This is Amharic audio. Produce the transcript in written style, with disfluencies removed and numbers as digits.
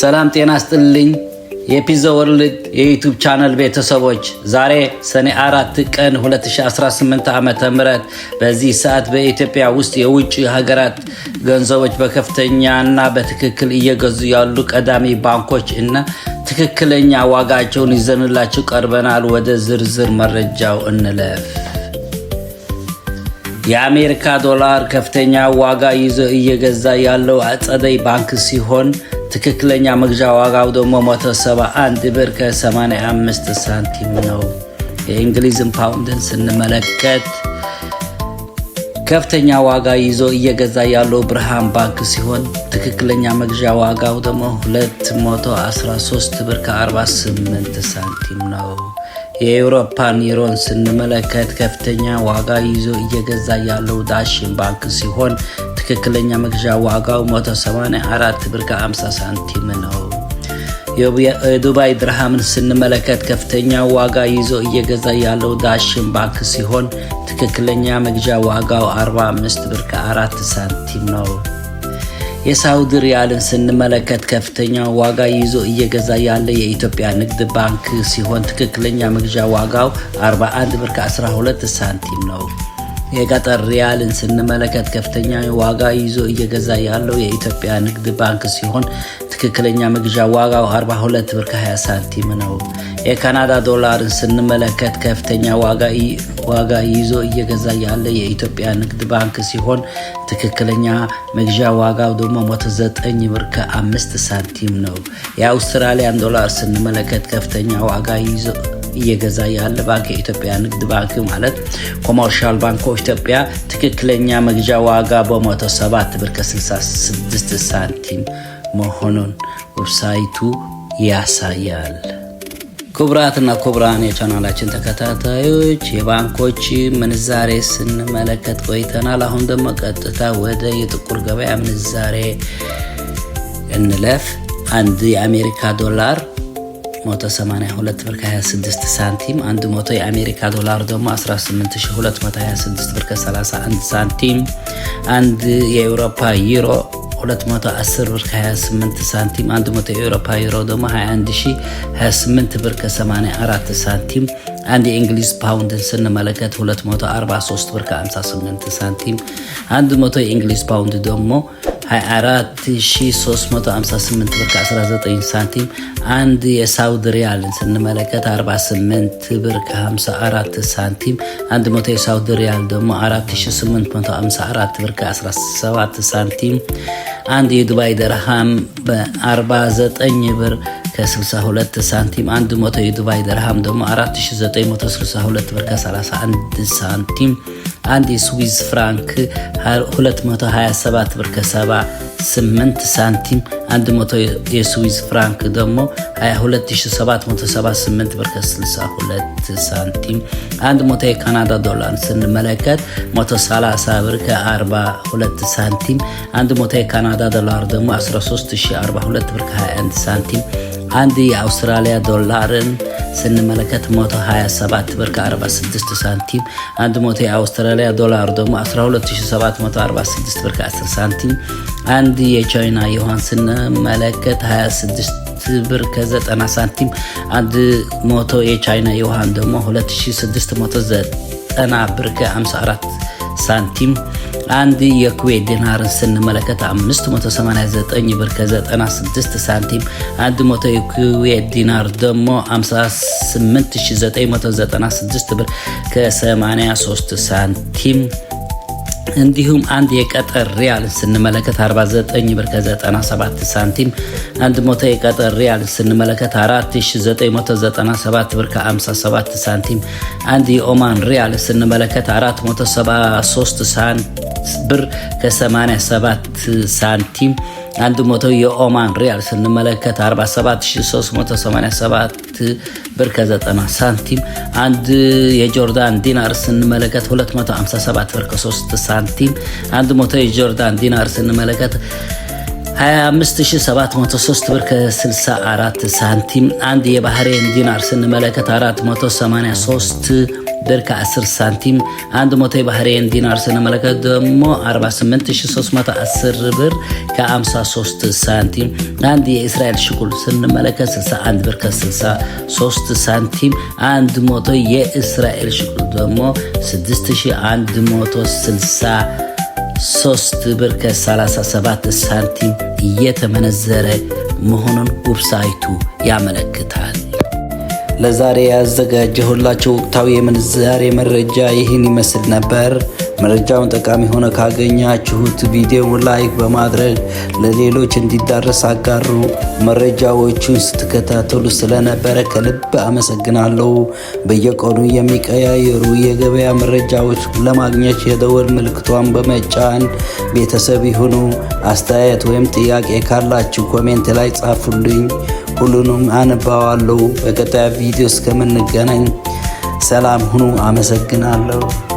ሰላም ጤና ስጥልኝ። የፒዛ ወርልድ የ YouTube channel ቤተሰቦች፣ ዛሬ ሰኔ 4 ቀን 2018 ዓ.ም። በዚህ ሰዓት በኢትዮጵያ ውስጥ የውጭ ሀገራት ገንዘቦች በከፍተኛና በትክክል እየገዙ ያሉ ቀዳሚ ባንኮች እና ትክክለኛ ዋጋቸውን ይዘንላችሁ ቀርበናል። ወደ ዝርዝር መረጃው እንለፍ። የአሜሪካ ዶላር ከፍተኛ ዋጋ ይዞ እየገዛ ያለው ጸደይ ባንክ ሲሆን ትክክለኛ መግዣ ዋጋው ደግሞ 171 ብር ከ85 ሳንቲም ነው። የእንግሊዝን ፓውንድን ስንመለከት ከፍተኛ ዋጋ ይዞ እየገዛ ያለው ብርሃን ባንክ ሲሆን ትክክለኛ መግዣ ዋጋው ደግሞ 213 ብር ከ48 ሳንቲም ነው። የአውሮፓን ዩሮን ስንመለከት ከፍተኛ ዋጋ ይዞ እየገዛ ያለው ዳሽን ባንክ ሲሆን ትክክለኛ መግዣ ዋጋው 184 ብር ከ50 ሳንቲም ነው። የዱባይ ድርሃምን ስንመለከት ከፍተኛ ዋጋ ይዞ እየገዛ ያለው ዳሽን ባንክ ሲሆን ትክክለኛ መግዣ ዋጋው 45 ብር ከ4 ሳንቲም ነው። የሳውዲ ሪያልን ስንመለከት ከፍተኛ ዋጋ ይዞ እየገዛ ያለ የኢትዮጵያ ንግድ ባንክ ሲሆን ትክክለኛ መግዣ ዋጋው 41 ብር ከ12 ሳንቲም ነው። የቀጠር ሪያልን ስንመለከት ከፍተኛ ዋጋ ይዞ እየገዛ ያለው የኢትዮጵያ ንግድ ባንክ ሲሆን ትክክለኛ መግዣ ዋጋው 42 ብር ከ20 ሳንቲም ነው። የካናዳ ዶላርን ስንመለከት ከፍተኛ ዋጋ ይዞ እየገዛ ያለ የኢትዮጵያ ንግድ ባንክ ሲሆን ትክክለኛ መግዣ ዋጋው ደግሞ 109 ብር ከ5 ሳንቲም ነው። የአውስትራሊያን ዶላር ስንመለከት ከፍተኛ ዋጋ ይዞ እየገዛ ያለ ባንክ የኢትዮጵያ ንግድ ባንክ ማለት Commercial Bank of Ethiopia ትክክለኛ መግዣ ዋጋ በ107 ብር ከ66 ሳንቲም መሆኑን website ኡ ያሳያል። ክቡራትና ክቡራን የቻናላችን ተከታታዮች፣ የባንኮች ምንዛሬ ስንመለከት ቆይተናል። አሁን ደግሞ ቀጥታ ወደ የጥቁር ገበያ ምንዛሬ እንለፍ። አንድ የአሜሪካ ዶላር 182 ብር ከ26 ሳንቲም፣ 100 የአሜሪካ ዶላር ደግሞ 18226 ብር ከ31 ሳንቲም፣ አንድ የአውሮፓ ዩሮ 210 ብር ከ28 ሳንቲም፣ 100 የአውሮፓ ዩሮ ደግሞ 21028 ብር ከ84 ሳንቲም፣ አንድ የእንግሊዝ ፓውንድን ስንመለከት 243 ብር ከ58 ሳንቲም፣ 100 የእንግሊዝ ፓውንድ ደግሞ 24358 ብር ከ19 ሳንቲም፣ አንድ የሳውዲ ሪያልን ስንመለከት 48 ብር ከ54 ሳንቲም፣ 100 የሳውዲ ሪያል ደግሞ 4854 ብር ከ17 ሳንቲም፣ አንድ የዱባይ ደርሃም በ49 ብር ከ62 ሳንቲም፣ 100 የዱባይ ደርሃም ደግሞ 4962 ብር ከ31 ሳንቲም፣ አንድ የስዊዝ ፍራንክ 227 ብር ከ78 ሳንቲም፣ 100 የስዊዝ ፍራንክ ደግሞ 22778 ብር ከ62 ሳንቲም፣ 100 የካናዳ ዶላር ስንመለከት 130 ብር ከ42 ሳንቲም፣ 100 የካናዳ ዶላር ደግሞ 13042 ብር ከ21 ሳንቲም፣ አንድ የአውስትራሊያ ዶላርን ስንመለከት 127 ብር ከ46 ሳንቲም፣ 100 የአውስትራሊያ ዶላር ደግሞ 12746 ብር ከ10 ሳንቲም፣ አንድ የቻይና ዩዋን ስንመለከት 26 ብር ከ90 ሳንቲም፣ 100 የቻይና ዩዋን ደግሞ 2690 ብር ከ54 ሳንቲም፣ አንድ የኩዌት ዲናርን ስንመለከት 589 ብር ከ96 ሳንቲም፣ 100 የኩዌት ዲናር ደግሞ 58996 ብር ከ83 ሳንቲም፣ እንዲሁም አንድ የቀጠር ሪያል ስንመለከት 49 ብር ከ97 ሳንቲም፣ 100 የቀጠር ሪያል ስንመለከት 4997 ብር ከ57 ሳንቲም፣ አንድ የኦማን ሪያል ስንመለከት 473 ብር ከ87 ሳንቲም፣ 100 የኦማን ሪያል ስንመለከት 47387 ብር ከ90 ሳንቲም፣ አንድ የጆርዳን ዲናር ስንመለከት 257 ብር ከ3 ሳንቲም፣ 100 የጆርዳን ዲናር ስንመለከት 25703 ብር ከ64 ሳንቲም፣ አንድ የባህሬን ዲናር ስንመለከት 483 ብር ከ10 ሳንቲም፣ 100 የባህሬን ዲናር ስንመለከት ደግሞ 48310 ብር ከ53 ሳንቲም፣ አንድ የእስራኤል ሽቁል ስንመለከት 61 ብር ከ63 ሳንቲም፣ 100 የእስራኤል ሽቁል ደግሞ 6163 ብር ከ37 ሳንቲም እየተመነዘረ መሆኑን website ኡ ያመለክታል። ለዛሬ ያዘጋጀሁላችሁ ወቅታዊ የምንዛሬ መረጃ ይህን ይመስል ነበር። መረጃውን ጠቃሚ ሆነ ካገኛችሁት ቪዲዮውን like በማድረግ ለሌሎች እንዲዳረስ አጋሩ። መረጃዎቹን ስትከታተሉ ስለነበረ ከልብ አመሰግናለሁ። በየቀኑ የሚቀያየሩ የገበያ መረጃዎች ለማግኘት የደወል ምልክቷን በመጫን ቤተሰብ ይሁኑ። አስተያየት ወይም ጥያቄ ካላችሁ comment ላይ ጻፉልኝ። ሁሉንም አነባዋለሁ። በቀጣይ ቪዲዮ እስከምንገናኝ ሰላም ሁኑ። አመሰግናለሁ።